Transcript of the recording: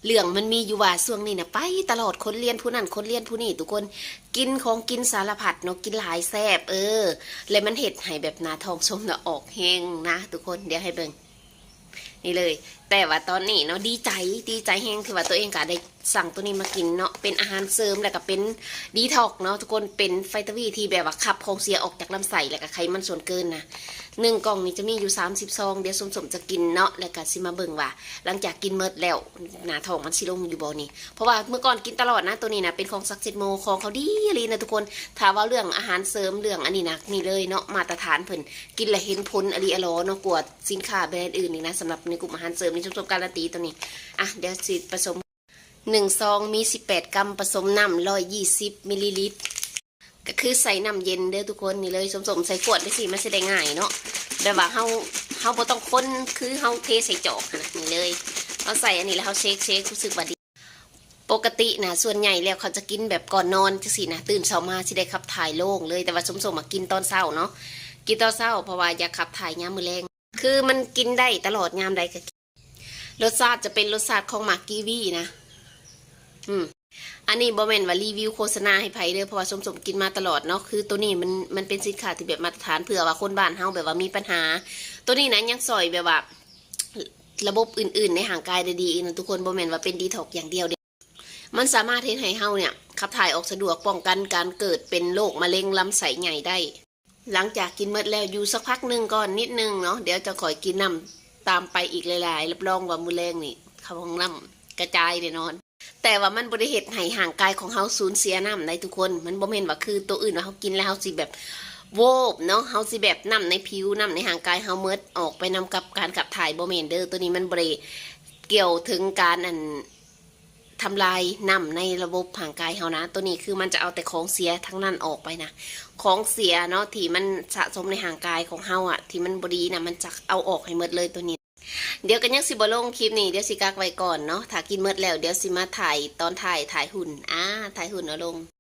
ເລື່ອງມັນມີຢູ່ວ່າຊ່ວງນີ້ນະ ໄປຕະຫຼອດ ຄົນລຽນຜູ້ນັ້ນ ຄົນລຽນຜູ້ນີ້ ທຸກຄົນ ກິນຂອງກິນສາລະພັດເນາະ ກິນຫຼາຍແຊບ ເອີ ແລະມັນເຮັດໃຫ້ແບບໜ້າທ້ອງຊົມນະອອກແຮງນະທຸກຄົນ ດຽວໃຫ້ເບິ່ງ ນີ້ເລີຍ. ແຕ່ວ່າຕອນນີ້ເນາະ ດີໃຈ ດີໃຈແຮງທີ່ວ່າຕົວເອງກະໄດ້ສັ່ງໂຕນີ້ມາກິນເນາະ ເປັນອາຫານເສີມ ແລ້ວກະເປັນດີທັອກເນາະທຸກຄົນ ເປັນໄຟຕາວີທີ່ແບບວ່າຂັບຂອງເສຍອອກຈາກລຳໄສ້ ແລ້ວກະໄຂມັນສ່ວນເກີນນະ. ໜຶ່ງກ່ອງນີ້ຈະມີຢູ່ສາມສິບຊອງ ດຽວສົມໆຈະກິນເນາະ ແລ້ວກະຊິມາເບິ່ງວ່າ ຫຼັງຈາກກິນໝົດແລ້ວ ໜ້າທ້ອງມັນຊິລົງຢູ່ບໍ່ນີ້ ເພາະວ່າເມື່ອກ່ອນກິນຕະຫຼອດນະ ໂຕນີ້ນະເປັນຂອງ Success More ຂອງເຂົາດີອີ່ຫຼີນະທຸກຄົນ. ຖ້າເວົ້າເລື່ອງອາຫານເສີມ ເລື່ອງອັນນີ້ນະ ນີ້ເລີຍເນາະ ມາດຕະຖານເພິ່ນ ກິນແລ້ວເຫັນຜົນອີ່ຫຼີອີ່ຫຼໍເນາະ ກວ່າສິນຄ້າແບຣນອື່ນນີ້ນະ. ສຳລັບໃນກຸ່ມອາຫານເສີມນີ້ ສົມໆການລັນຕີໂຕນີ້. ອ່ະ ດຽວຊິປະສົມ ໜຶ່ງຊອງມີສິບແປດກຣາມ ປະສົມນ້ຳຮ້ອຍຊາວມິນລີລິດ ກະຄືໃສ່ນ້ຳເຢັນເດີທຸກຄົນ ນີ້ເລີຍ ສົມໆໃສ່ຂວດໄປຊີ້ ມັນຊິໄດ້ງ່າຍເນາະ ແບບວ່າເຮົາ ເຮົາບໍ່ຕ້ອງຄົນ ຄືເຮົາເທໃສ່ຈອກຫັ້ນນະ ນີ້ເລີຍ ເຮົາໃສ່ອັນນີ້ແລ້ວເຮົາເຊັກໆ ຮູ້ສຶກວ່າດີ. ປົກກະຕິນະ ສ່ວນໃຫຍ່ແລ້ວເຂົາຈະກິນແບບກ່ອນນອນຈັ່ງຊີ້ນະ ຕື່ນເຊົ້າມາຊິໄດ້ຂັບຖ່າຍໂລ່ງເລີຍ ແຕ່ວ່າສົມໆມາກິນຕອນເຊົ້າເນາະ ກິນຕອນເຊົ້າ ເພາະວ່າຢາກຂັບຖ່າຍຍາມມື້ແລງ ຄືມັນກິນໄດ້ຕະຫຼອດ ຍາມໃດກະກິນ. ລົດຊາດຈະເປັນລົດຊາດຂອງໝາກກີວີນະ ອືມ ອັນນີ້ບໍ່ແມ່ນວ່າຣີວິວໂຄສະນາໃຫ້ໃຜເດີ ເພາະວ່າສົມໆກິນມາຕະຫຼອດເນາະ ຄືໂຕນີ້ມັນ ມັນເປັນສິນຄ້າທີ່ແບບມາດຕະຖານ ເພື່ອວ່າຄົນບ້ານເຮົາແບບວ່າມີບັນຫາ ໂຕນີ້ນະຍັງຊ່ອຍແບບວ່າລະບົບອື່ນໆໃນຮ່າງກາຍໄດ້ດີອີກນະທຸກຄົນ ບໍ່ແມ່ນວ່າເປັນດີທັອກຢ່າງດຽວເດ້ ມັນສາມາດເຮັດໃຫ້ເຮົາເນຍຂັບຖ່າຍອອກສະດວກ ປ້ອງກັນການເກີດເປັນໂລກມະເຮັງລຳໄສ້ໃຫຍ່ໄດ້. ຫຼັງຈາກກິນໝົດແລ້ວ ຢູ່ສັກພັກໜຶ່ງກ່ອນ ນິດໜຶ່ງເນາະ ດຽວຈະຄ່ອຍກິນນ້ຳຕາມໄປອີກຫຼາຍໆ ຮັບຮອງວ່າມື້ແລງນີ້ເຂົ້າຫ້ອງນ້ຳກະຈາຍແນ່ນອນ. ແຕ່ວ່າມັນບໍ່ໄດ້ເຮັດໃຫ້ຮ່າງກາຍຂອງເຮົາສູນເສຍນ້ຳໃດ໋ທຸກຄົນ ມັນບໍ່ແມ່ນວ່າຄືໂຕອື່ນວ່າເຮົາກິນແລ້ວເຮົາຊິແບບໂວບເນາະ ເຮົາຊິແບບນ້ຳໃນຜິວ ນ້ຳໃນຮ່າງກາຍເຮົາໝົດອອກໄປນຳກັບການຂັບຖ່າຍ ບໍ່ແມ່ນເດີ. ໂຕນີ້ມັນບໍ່ໄດ້ກ່ຽວເຖິງການ ອັນ ທຳລາຍນ້ຳໃນລະບົບຮ່າງກາຍເຮົານະ ໂຕນີ້ຄືມັນຈະເອົາແຕ່ຂອງເສຍທັງນັ້ນອອກໄປນະ ຂອງເສຍເນາະ ທີ່ມັນສະສົມໃນຮ່າງກາຍຂອງເຮົາອະ ທີ່ມັນບໍ່ດີນະ ມັນຈະເອົາອອກໃຫ້ໝົດເລີຍໂຕນີ້. ດຽວກະຍັງຊິບໍ່ລົງຄລິບນີ້ ດຽວຊິກັກໄວ້ກ່ອນເນາະ ຖ້າກິນໝົດແລ້ວ ດຽວຊິມາຖ່າຍຕອນທ້າຍ ຖ່າຍຫຸ່ນ ອາ ຖ່າຍຫຸ່ນເອົາລົງ.